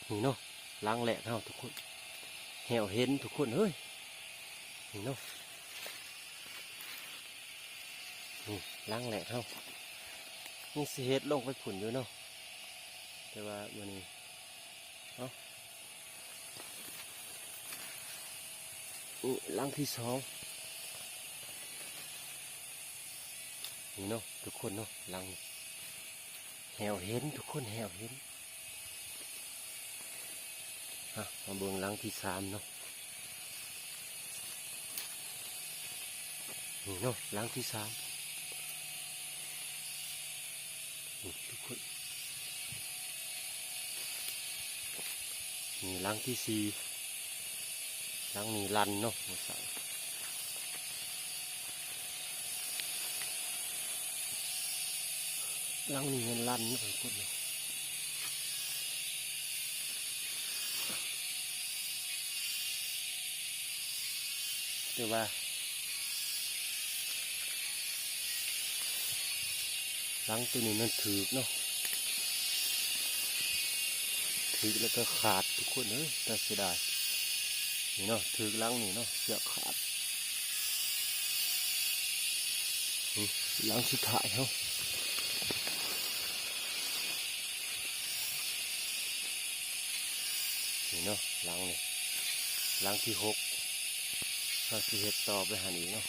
ນີ້ເນາະ ຫຼັງແລກເຮົາທຸກຄົນ ແຫ້ວເຫັນທຸກຄົນເອີຍ. ນີ້ເນາະ ນີ້ຫຼັງແລກເຮົາ ຍັງຊິເຮັດລົງໄປພຸ້ນຢູ່ເນາະ ແຕ່ວ່າມື້ນີ້ ເອົາ ນີ້ຫຼັງທີສອງ ນີ້ເນາະທຸກຄົນເນາະ ຫຼັງນີ້ ແຫ້ວເຫັນທຸກຄົນ ແຫ້ວເຫັນ. ອ່ະ ມາເບິ່ງຫຼັງທີສາມເນາະ ນີ້ເນາະ ຫຼັງທີສາມ ນີ້ທຸກຄົນ ນີ້ຫຼັງທີສີ່ ຫຼັງນີ້ລັ່ນເນາະ ບໍ່ໃສ່ ຫຼັງນີ້ແມ່ນລັ່ນເນາະທຸກຄົນເນາະ ແຕ່ວ່າ ຫຼັງໂຕນີ້ມັນຖືກເນາະ ຖືກແລ້ວກໍຂາດທຸກຄົນເອີຍ ໜ້າເສຍດາຍ. ນີ້ເນາະ ຖືກຫຼັງນີ້ເນາະ ເຊືອກຂາດ. ນີ້ຫຼັງສຸດທ້າຍເຮົາ ນີ້ເນາະ ຫຼັງນີ້ ຫຼັງທີຫົກ ເຮົາຊິເຮັດຕໍ່ໄປຫັ້ນອີກເນາະ.